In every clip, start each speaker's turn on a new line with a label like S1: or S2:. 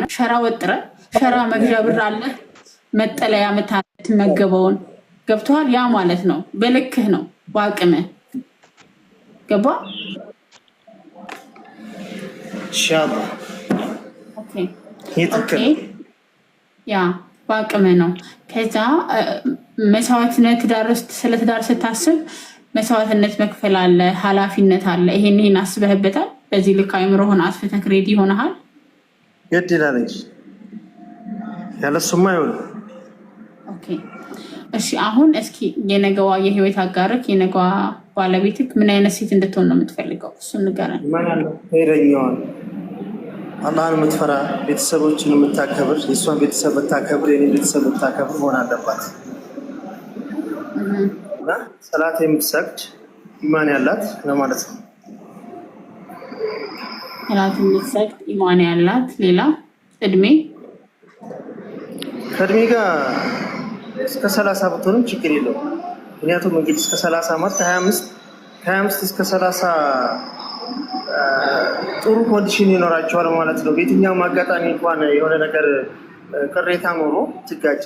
S1: ሸራ ወጥረ ሸራ መግዣ ብር አለ፣ መጠለያ የምትመገበውን ገብተዋል። ያ ማለት ነው በልክህ ነው በአቅምህ ገባ።
S2: ኢንሻአላህ
S1: ያ በአቅምህ ነው። ከዛ መስዋዕትነት ትዳር ውስጥ ስለ ትዳር ስታስብ መስዋዕትነት መክፈል አለ፣ ኃላፊነት አለ። ይሄን ይሄን አስበህበታል? በዚህ ልክ አይምሮህን አስፍተህ ready ይሆናል።
S2: ግድ ይላል እንጂ ያለሱማ አይሆንም።
S1: Okay እሺ። አሁን እስኪ የነገዋ የህይወት አጋርክ የነገዋ ባለቤትክ ምን አይነት ሴት እንድትሆን ነው የምትፈልገው? እሱን ንገረን።
S2: ኸይረኛዋን፣ አላህን የምትፈራ፣ ቤተሰቦችን የምታከብር፣ የእሷን ቤተሰብ የምታከብር፣ የኔ ቤተሰብ የምታከብር መሆን አለባት እና ሰላት የምትሰግድ ኢማን ያላት ለማለት ነው።
S1: ሰላት የምትሰግድ ኢማን ያላት። ሌላ እድሜ?
S2: ከእድሜ ጋር እስከ 30 ብትሆንም ችግር የለውም። ምክንያቱም እንግዲህ እስከ 30 ማለት ከ25 እስከ 30 ጥሩ condition ይኖራቸዋል ማለት ነው። በየትኛውም አጋጣሚ እንኳን የሆነ ነገር ቅሬታ ኖሮ ትጋጪ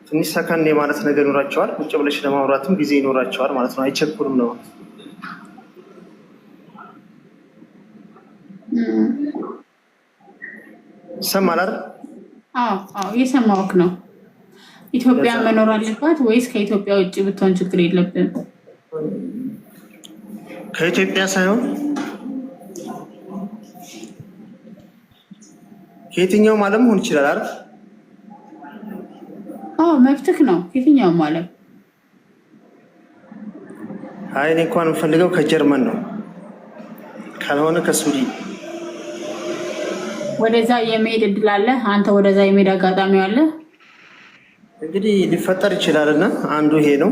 S2: ትንሽ ሰከን የማለት ነገር ይኖራቸዋል። ቁጭ ብለሽ ለማውራትም ጊዜ ይኖራቸዋል ማለት ነው። አይቸኩልም ነው። ይሰማል አይደል?
S1: አዎ አዎ፣ እየሰማሁህ ነው። ኢትዮጵያ መኖር አለባት ወይስ ከኢትዮጵያ ውጭ ብትሆን ችግር የለብንም?
S2: ከኢትዮጵያ ሳይሆን ከየትኛውም ዓለም መሆን ይችላል አይደል?
S1: አዎ መብትህ ነው። ከየትኛውም ዓለም።
S2: አይ እኔ እንኳን የምፈልገው ከጀርመን ነው፣ ካልሆነ ከሱዲ።
S1: ወደዛ የመሄድ እድል አለ። አንተ ወደዛ የመሄድ አጋጣሚ አለ።
S2: እንግዲህ ሊፈጠር ይችላል እና አንዱ ይሄ ነው።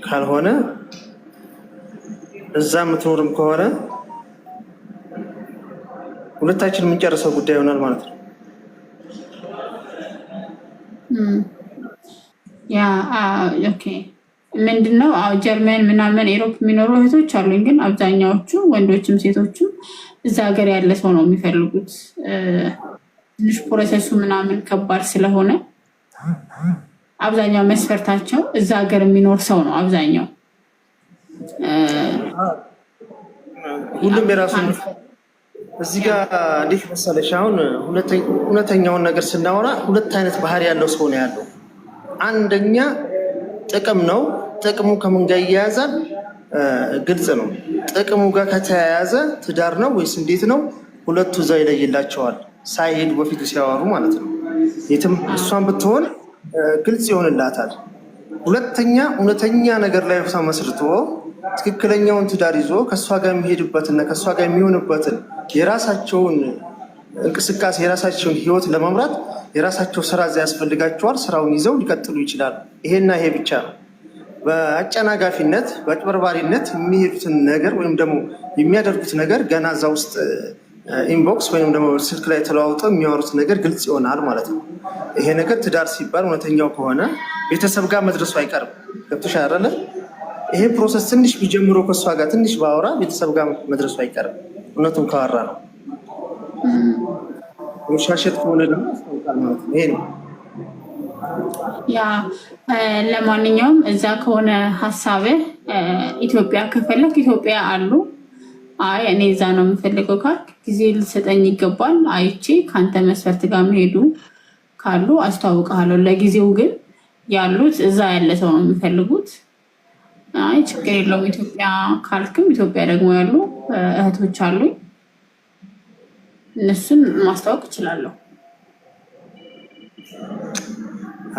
S2: ካልሆነ እዛ የምትኖርም ከሆነ ሁለታችን የምንጨርሰው ጉዳይ ይሆናል ማለት ነው።
S1: Yeah, okay። ምንድነው ጀርመን ምናምን Europe የሚኖሩ እህቶች አሉኝ፣ ግን አብዛኛዎቹ ወንዶችም ሴቶችም እዛ ሀገር ያለ ሰው ነው የሚፈልጉት። ትንሽ process ኡ ምናምን ከባድ ስለሆነ አብዛኛው መስፈርታቸው እዛ ሀገር የሚኖር ሰው ነው። አብዛኛው
S2: ሁሉም የራሱ እዚህ ጋር እንዴት መሰለሽ፣ አሁን እውነተኛውን ነገር ስናወራ ሁለት አይነት ባህሪ ያለው ሰው ነው ያለው። አንደኛ ጥቅም ነው። ጥቅሙ ከምን ጋር ይያያዛል? ግልጽ ነው። ጥቅሙ ጋር ከተያያዘ ትዳር ነው ወይስ እንዴት ነው? ሁለቱ እዛ ይለይላቸዋል። ሳይሄዱ በፊቱ ሲያወሩ ማለት ነው። የትም እሷን ብትሆን ግልጽ ይሆንላታል። ሁለተኛ እውነተኛ ነገር ላይ መስርቶ ትክክለኛውን ትዳር ይዞ ከእሷ ጋር የሚሄድበትና ከእሷ ጋር የሚሆንበትን የራሳቸውን እንቅስቃሴ የራሳቸውን ህይወት ለመምራት የራሳቸው ስራ እዚያ ያስፈልጋቸዋል። ስራውን ይዘው ሊቀጥሉ ይችላሉ። ይሄና ይሄ ብቻ ነው። በአጨናጋፊነት በአጭበርባሪነት የሚሄዱትን ነገር ወይም ደግሞ የሚያደርጉት ነገር ገና እዛ ውስጥ inbox ወይም ደግሞ ስልክ ላይ ተለዋውጠው የሚያወሩት ነገር ግልጽ ይሆናል ማለት ነው። ይሄ ነገር ትዳር ሲባል እውነተኛው ከሆነ ቤተሰብ ጋር መድረሱ አይቀርም። ገብቶሻል አይደለ? ይሄ process ትንሽ ቢጀምሮ ከእሷ ጋር ትንሽ ባወራ ቤተሰብ ጋር መድረሱ አይቀርም። እውነቱን ካወራ ነው። ውሻሸት ከሆነ ደግሞ ያስታውቃል ማለት ነው። ይሄ ነው።
S1: Yeah፣ ለማንኛውም እዛ ከሆነ ሀሳብህ ኢትዮጵያ ከፈለክ ኢትዮጵያ አሉ። አይ እኔ እዛ ነው የምፈልገው ካልክ ጊዜ ልሰጠኝ ይገባል። አይቼ ከአንተ መስፈርት ጋር መሄዱ ካሉ አስተዋውቅሃለሁ። ለጊዜው ግን ያሉት እዛ ያለ ሰው ነው የሚፈልጉት። አይ ችግር የለውም ኢትዮጵያ ካልክም ኢትዮጵያ ደግሞ ያሉ እህቶች አሉኝ፣ እነሱን ማስታወቅ እችላለሁ።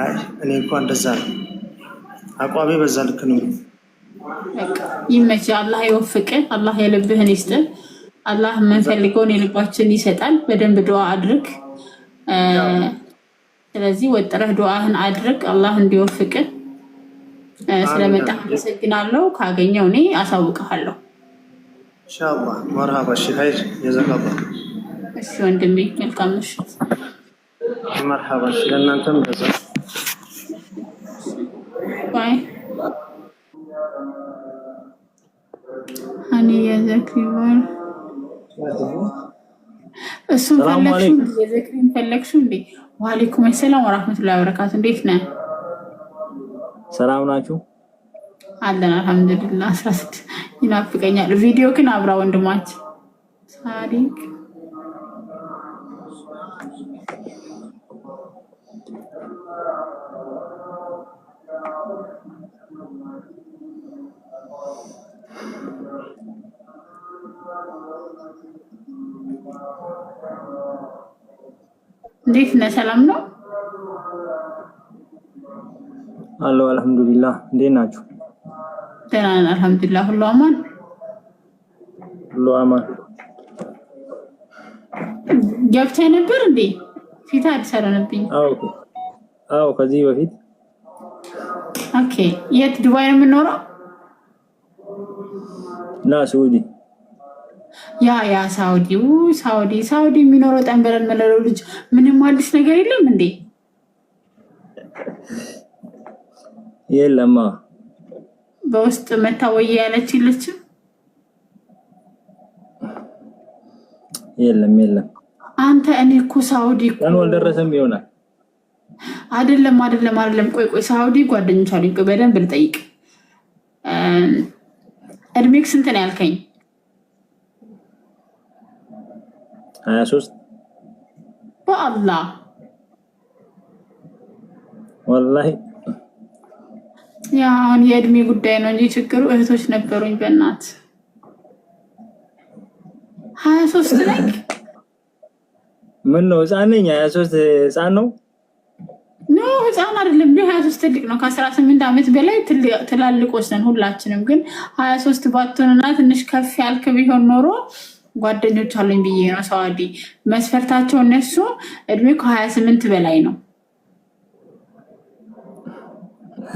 S2: አይ እኔ እንኳን እንደዛ ነው አቋሜ፣ በዛ ልክ ነው።
S1: ይመች። አላህ ይወፍቅ። አላህ የልብህን ይስጥ። አላህ የምንፈልገውን የልባችን ይሰጣል። በደንብ ዱዓ አድርግ። ስለዚህ ወጥረህ ዱዓህን አድርግ፣ አላህ እንዲወፍቅ። ስለመጣህ አመሰግናለሁ። ካገኘው እኔ አሳውቅሃለሁ።
S2: ኢንሻአላህ። መርሃባ። እሺ፣ ኸይር ጀዛከላህ።
S1: እሺ ወንድሜ፣ መልካም ምሽት።
S2: መርሃባ። እሺ፣ ለእናንተም በዛ።
S1: Bye። ሀኒያ ዘክሪባል። እሱን
S3: ሰላም
S1: ፈለግሽው
S3: አለይኩም።
S1: እንዴ? የዘክሪን ፈለግሽው እንዴ? ወአለይኩም ሰላም ወራህመቱላሂ ወበረካቱ። እንዴት ነህ?
S3: ሰላም ናችሁ?
S1: አለን አልሐምዱሊላህ። 16 ይናፍቀኛል። ቪዲዮ ግን አብራ ወንድማችን ሳዲቅ። እንዴት ነህ? ሰላም ነው?
S3: አለሁ አልሐምዱሊላህ። እንዴት ናችሁ?
S1: ደህና ነን አልሐምዱሊላህ። ሁሉ አማን።
S3: ሁሉ አማን።
S1: ገብተህ ነበር እንዴ? ፊት አዲስ አልሆነብኝ።
S3: አዎ አዎ፣ ከዚህ በፊት።
S1: Okay፣ የት ዱባይ ነው የምኖረው?
S3: لا ሳዑዲ።
S1: Yeah, ሳውዲ፣ ሳውዲ ሳውዲ የሚኖረው ጠንበለል መለለው ልጅ ምንም አዲስ ነገር የለም እንዴ?
S3: የለማ።
S1: በውስጥ መታወያ ያለች የለችም?
S3: የለም የለም።
S1: አንተ እኔ እኮ ሳውዲ እኮ
S3: ቀኑ አልደረሰም ይሆናል።
S1: አይደለም አይደለም አይደለም። ቆይ ቆይ፣ ሳውዲ ጓደኞች አሉኝ። ቆይ በደንብ ልጠይቅ። እድሜክ ስንት ነው ያልከኝ?
S3: 23።
S1: በአላህ?
S3: ወላሂ።
S1: Yeah፣ አሁን የእድሜ ጉዳይ ነው እንጂ ችግሩ እህቶች ነበሩኝ። በእናት 23 ላይ።
S3: ምን ነው፣ ህፃን ነኝ። 23 ህፃን ነው?
S1: No፣ ህፃን አይደለም። እንዲ 23 ትልቅ ነው። ከ18 ዓመት በላይ ትላልቆች ነን ሁላችንም። ግን 23 ባትሆንና ትንሽ ከፍ ያልክ ቢሆን ኖሮ ጓደኞች አሉኝ ብዬ ነው። ሳውዲ መስፈርታቸው እነሱ እድሜ ከ28 በላይ ነው።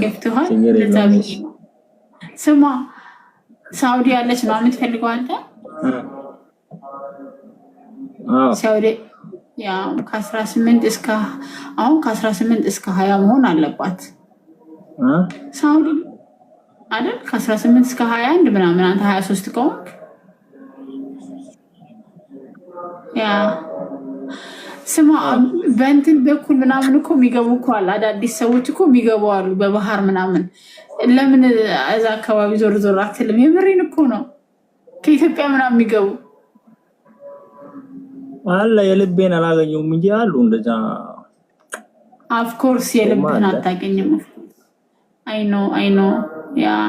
S1: ገብቶሃል?
S3: ችግር
S1: ለዛ
S3: የለውም።
S1: ብዬ ነው። ስማ፣ ሳውዲ ያለች ነው የምትፈልገው አንተ?
S3: አዎ።
S1: ሳውዲ ያው ከ18 እስከ አሁን ከ18 እስከ 20 መሆን አለባት።
S3: አ
S1: ሳውዲ አይደል? ከ18 እስከ 21 ምናምን፣ አንተ 23 ከሆንክ yeah። ስማ፣ በእንትን በኩል ምናምን እኮ የሚገቡ እኮ አለ። አዳዲስ ሰዎች እኮ የሚገቡ አሉ በባህር ምናምን። ለምን እዛ አካባቢ ዞር ዞር አትልም? የምሬን እኮ ነው። ከኢትዮጵያ ምናምን የሚገቡ።
S3: አለ፣ የልቤን አላገኘሁም እንጂ አሉ እንደዛ።
S1: Of course የልብህን
S3: አለ።
S1: አታገኝም። I know, I know, yeah.